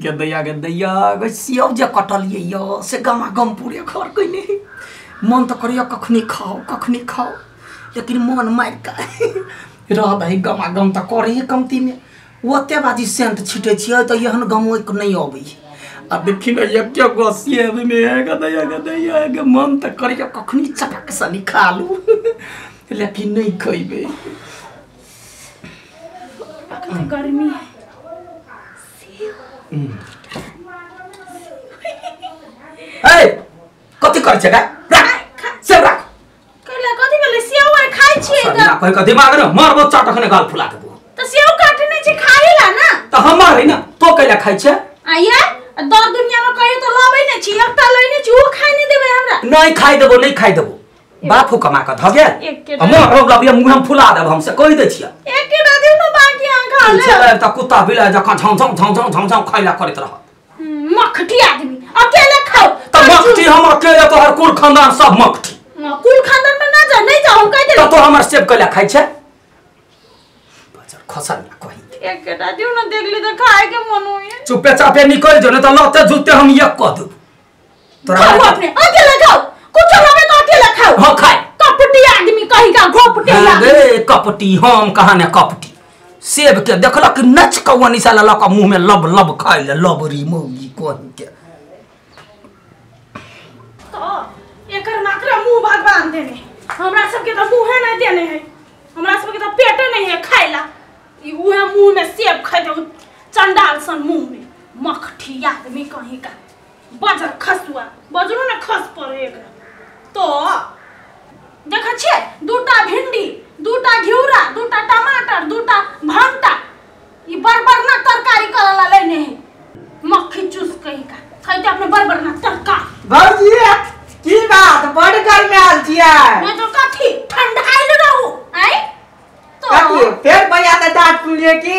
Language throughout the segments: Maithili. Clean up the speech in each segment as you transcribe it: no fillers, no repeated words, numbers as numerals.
गदैया गदैया गै सेव जे कटलियै य से गमा गम पूरे घर कइने मन त करैया कखनी खाओ कखनी खाओ लेकिन मन मारि के रह दही गमा गम त करे कमती में ओते बाजी सेंट छिटै छियै त एहन गम नहि अबै। अब देखी न एक गो सेब में गदैया गदैया गे मन त करैया कखनी चटक सनी खा लू लेकिन नहीं खइबे। गर्मी ए कथि करै छै गा राख सेब राख कहला कथि भेलै सेव आर खाइ छियै त ना कहि के दिमाग न मारबो चटक ने गाल फुला देबो त सेव काटने छै खाइ ला ना त हमर है ना तो कैला खाइ छै आया दर दुनिया में कहियो त लबै नै छी एकटा लैने छी ओ खाइ नै देबै हमरा। नहीं खाइ देबो नहीं खाइ देबो बाप कमा के धगे हम लबिया मुंह हम फुला देब हमसे कहि दै छियै एकेटा दिउ न बाकी अहाँ खा ले चल त कुत्ता बिलाइ जकाँ झाउ झाउ झाउ झाउ झाउ झाउ खाइला करैत रह। मखटी आदमी अकेले खाओ त मखटी हम अकेले तोहर कुल खानदान सब मखटी कुल खानदान में ना जा नहीं जाऊ कहि दे त तो हमर सेब कैला खाइ छै बजर खसल ना कहि एकेटा दिउ न देखली त खाए के मन होय चुपे चापे निकल जो न त लते जुते हम एक क देब तोरा अपने अकेले खाओ कुछ लबे त अकेले खाओ। हां खाए कपटी आदमी कहि का घोपटी रे कपटी हम कहा ने कपटी सेब के देखलक नच कौआ निशा ललक मुंह में लब लब खाइ ले लबरी मौगी कहि के तो एकर मात्रा मुंह भगवान देने हमरा सब के त मुंहे नहीं देने है हमरा सब के त पेटे नहीं है खाइला ई उहे मुंह में सेब खाइ चंडाल सन मुंह में मखठी आदमी कहीं का बजर खसुआ बजरो ने खस पड़े एकरा तो देखै छियै दूटा भिंडी दूटा घिउरा दूटा टमाटर दूटा भंटा ई बरबर ना तरकारी करला लेने है मक्खी चूस कहीं का खाइते अपने बरबर ना तरकारी। भौजी की बात बड़ गर्मी आयल छियै मैं तो कथी ठंडा आइल रहू आइ तो कथी फेर भैया त डांट सुनलियै की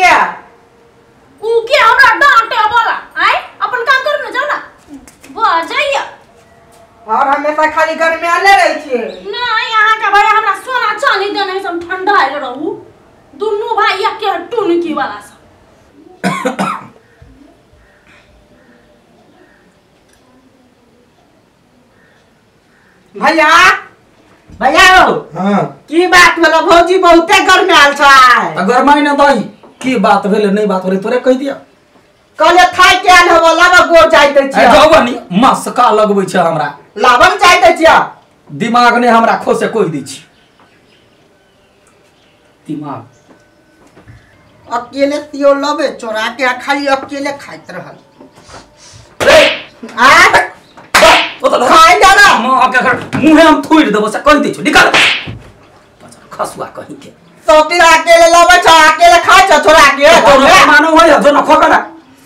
ऊ के हमरा डांटे वाला आइ अपन काम करू ना जाऊ ना बजैया और हमेशा खाली गर्मी आले रहै छियै। नहीं अहाँ के भाई हमरा सोना चांदी देने से हम ठंडा आइल रहू दुनू भाई के टुनकी वाला सब। भैया भैया हो हां की बात भेलो भौजी बहुते गर्मी आयल छै त गरमाई न दही की बात भेलै नहीं बात भेलै तोरे कहि दिया कहले थाइ के आयल होबो लाबा गोर जाइत छियै जाऊ नी मस्का लगबै छै हमरा लाबन जाइत छियै दिमाग ने हमरा खोसे कहि दै छी दिमाग अकेले तियो लबे चोरा के खाली अकेले खाइत रहल रे आ ओ त खाइ जा ना मां के मुंहे हम थुइर देबो से कहि दै छी निकल खसुआ कहि के तो फिर अकेले लबे छ अकेले खाइ छ चोरा के तोरा मानो होय जो न खोकना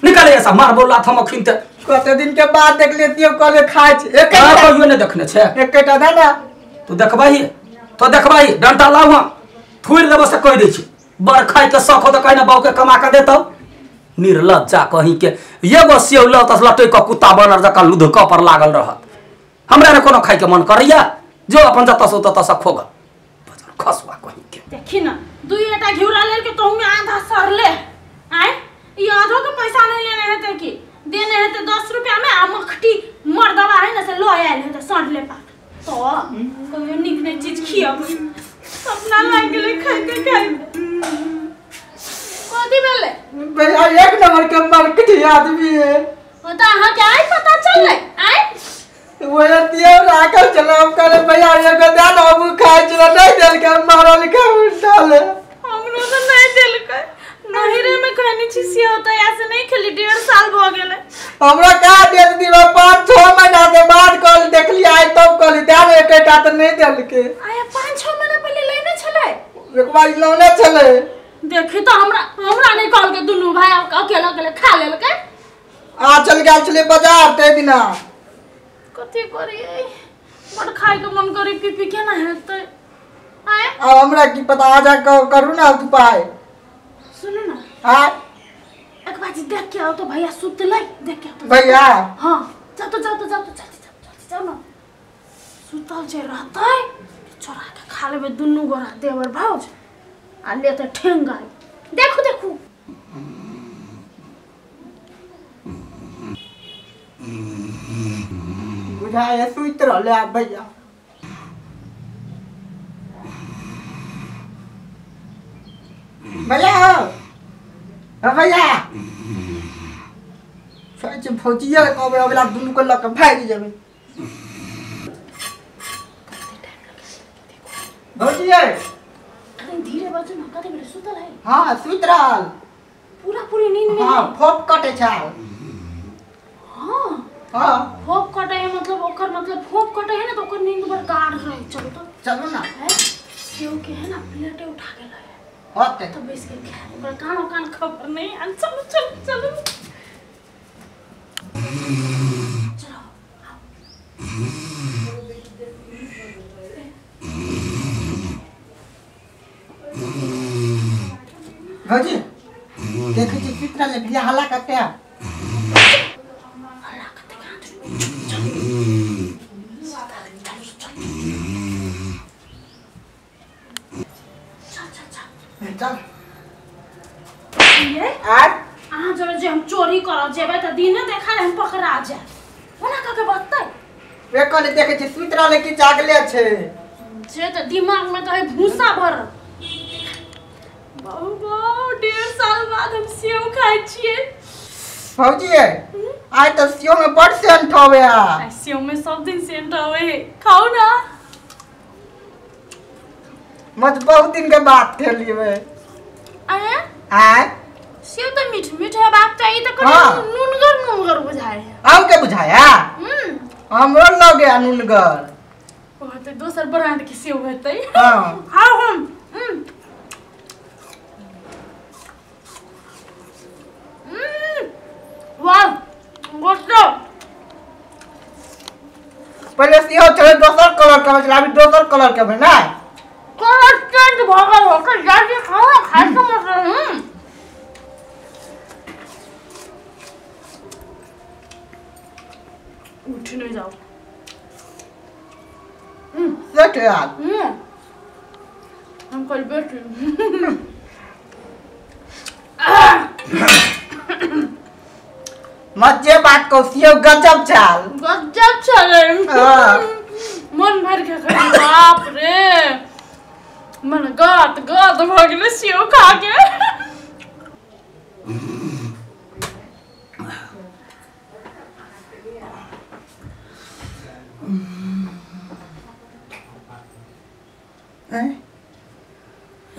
निकल ऐसा मार बोला थम अखिन त कते दिन के बाद देख लेतियो कहले खाइ छ एक कहियो ने देखने छै एकेटा दे ना तू देखबही तो देखबही डंटा लाउ हम थुइर देबो से कहि दै छी बड़ खाइ के शौक हो त कहि ना बाऊ के कमा के देतौ निर्लज्जा कहि के एगो सेव ल त लटै क कुत्ता बनर जकाँ लुधक पर लागल रहत हमरा ने कोनो खाइ के मन करैया जो अपन जतऽ से ततऽ से खोग खसुआ कहि के। देखी ना दुईटा घिउरा लेल के तोहू में आधा सरले आय ई आधो के पैसा नहीं लेने हेतै की देने हेतै 10 रुपया में आ मखटी मर्दवा है ना से ल आयल हेतै सड़ले पात तो कहियो नीक नहीं चीज खियाब सपना लागि गेलै खाइते खाइते कथी भेलै भैया एक नंबर के मरकटी आदमी है ओ त अहाँ के आइ पता चललै आइ वही तियो राखल चलाम करे भैया एगो दे ना हम खाइ छला नहीं देलकै मारल के उल्टा ले हमरो त नहीं देलकै नहिरे में खाने छी से होता ऐसे नहीं खेली 1.5 साल भ गेलै हमरा का दे दीवा 5-6 महीना के बाद कल देखली आइ तब कहली दे ना एकेटा त नहीं देलकै आया 5-6 महीना पहिले लेने छलै एक बार लौने छलै देखी तो हमरा हमरा नहीं कहलकै दुनू भाई अकेला अकेले खा लेलकै आ चल गेल छलै बाजार ते दिना कथी करियै बड़ खाइ के मन करी पी पी केना हेतै आय आ हमरा की पता आ जा करू ना उपाय सुनू ना हां एक बार देख के आओ तो भैया सुतलै देख के आओ भैया हां जा तो जा तो जा तो जल्दी जाओ जल्दी जाओ ना सुतल जे रहतै चोरा के खा लेबै दुनू गोरा देवर भाउज आ लेते ठेंगा देखू देखू। बुझाए सुइत रहले आ भैया। भैया हो भैया सोच भौजिया कहबै अबला दुनू के लऽ के भागि जेबै। भौजिया अरे धीरे बाजू ना, कते बेर सुतल है? हां सुइत रहल पूरा पूरी नींद में। हां फोप कटे छाल। हां हां फोप कटे है मतलब ओकर मतलब फोप कटे है ना तो ओकर नींद बड़ गाढ़ रहे। चलो तो चलो ना है सेव के है ना प्लेटे उठा के लाए होते तो बैस के खा, ओकर कानो कान खबर नहीं। चलो चलो चलो चलो आओ। भौजी देखै छी सुइत रहले भैया हल्ला करते आ हल्ला करते कहाँ? चल चल चल चल चल। ये आर अहाँ जब जे हम चोरी करऽ जेबै तऽ दिने देखा हम पकड़ा जाए ओना कऽ के बततै। वे कहले देखै छी सुइत रहले कि जागले छै जे तऽ दिमाग में तऽ है भूसा भरल। बाबू 1.5 साल बाद हम सेव खाइ छियै। भौजी आइ तऽ सेव में बड़ सेंट होवे आ। सेव में सब दिन सेंट होवे है, खाओ ना। मत बहुत दिन के बाद खेलिए। अरे आय सेव तो मीठ मीठ है बात चाहिए तो कनी नुनगर नुनगर बुझाए है। आउ के बुझाया? हमरो लगे नुनगर। ओ तो दोसर ब्रांड के सेव हेतै। हां खाओ हम। वाह गोटो पहले सेव चले दोसर कलर के छल, अभी दोसर कलर के भेल ना। कलर चेंज भ गेल हो के जल्दी खाओ खाइ के मतलब। उठ नहीं जाओ। सेट यार। हम कल बैठ मत जे बात को सेव गजब चाल गजब चले। मन भर के खाई। बाप रे मन गत गत भ गेलै सेव खा के।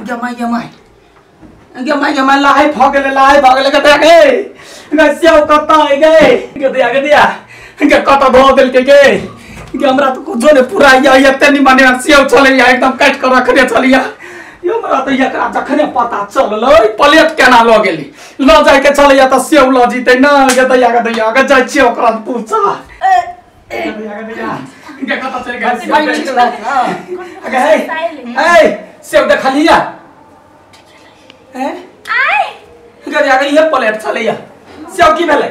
गमाई गमाई गमाई गमाई लाहे भ गेलै लाहे भ गेलै कते गे गे सेव कत आइ गे गे दिया गे दिया गे कत धो देलकै गे गे हमरा तो कुछो ने पूरा या एते नि माने सेव छलैया एकदम काटि के रखने छलैया। हमरा तो एकरा जखने पता चललै प्लेट केना लऽ गेली लऽ जाय के छलैया तऽ सेव लऽ जीतै न। गे दैया गे दैया गे जाइ छियै ओकरा पूछा। गे दैया गे दैया गे कत चलि गेल सेव गे? ए सेव देखलिया हैं? आय गे दैया गे इहे प्लेट छलैया सेव की भेलै?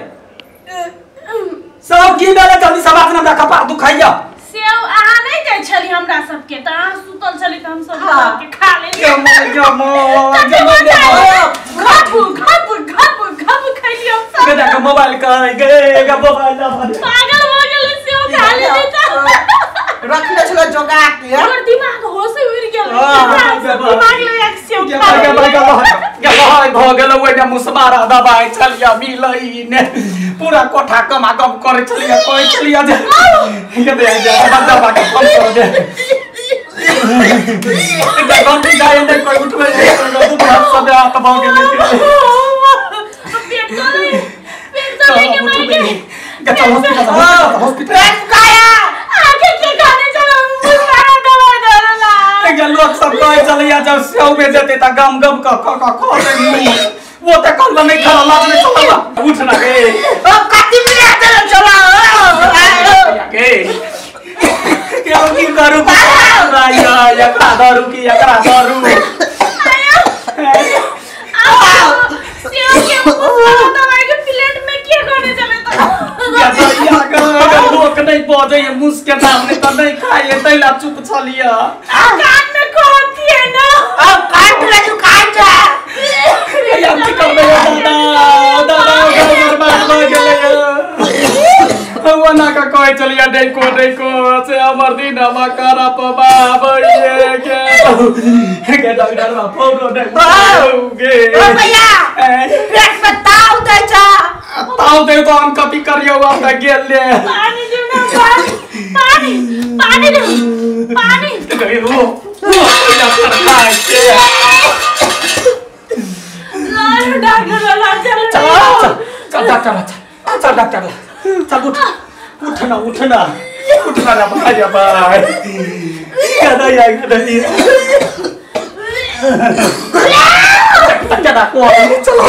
सब की भेलै? जल्दी सब बात हमरा कपार दुखाइया। सेव अहाँ नहीं दै छली हमरा सबके तऽ अहाँ सुतल छली तऽ हम सब के खा लेली। घप घप घप घप खैली हम सब। गे दैया मोबाइल कह गे गे मोबाइल पागल भ गेल सेव खा लेली तऽ रखने छल जोगा के हमर दिमाग होश उड़ि गेल। दिमाग लगा के सेव खा गे गे भ गेल ओइमे मुसमारा दबाइ छलिया मिलै ने पूरा कोठा कमा कम करै छलिया कहै छलिया जे गे दैया दबा के फोन कर दे। गे गंदी जाय नै कोइ उठबै नै दू हाथ सब हाथ भ गेलै। पेट चलै पेट चलै के मार के गे चल हॉस्पिटल हॉस्पिटल पेट फुकाया आगे के गाने चलो मुसमारा दबाइ दरला। गे लोक सब कहै छलैया जब सेव में जेतै त गम गम क क क खै मुँह वो त कहल नहीं खा लाज नहीं चला उठ ना गे अब कति मिला चल चला के के हम की करू या एकरा दारू की एकरा दारू सेव के मुसमारा दबाइ के प्लेट में के गाने चले त या या लोक नहीं बजै मुस के नाम नहीं त नहीं खाइए तैला चुप छलिया। कान में कहती है ना अब काट ले तू काट जा या की करबै दादा दादा बर्बाद भ गेलै। वो ना का कहै छलियै डैको डैको से हमर दिन हम करप बाबे के के डॉक्टर बा पौरो नै गे। ओ भैया पेट में ताव दै छ। ताव दे तो हम कथी करियौ आब त गेल ले। पानी दिउ ना, पानी पानी पानी दिउ पानी। ओ ओ डॉक्टर खाइ के डॉक्टर वाला चल चल चल डॉक्टर चल चल डॉक्टर चल उठ उठना उठना उठना ना भाई भाई गदया गदया चला को चलो।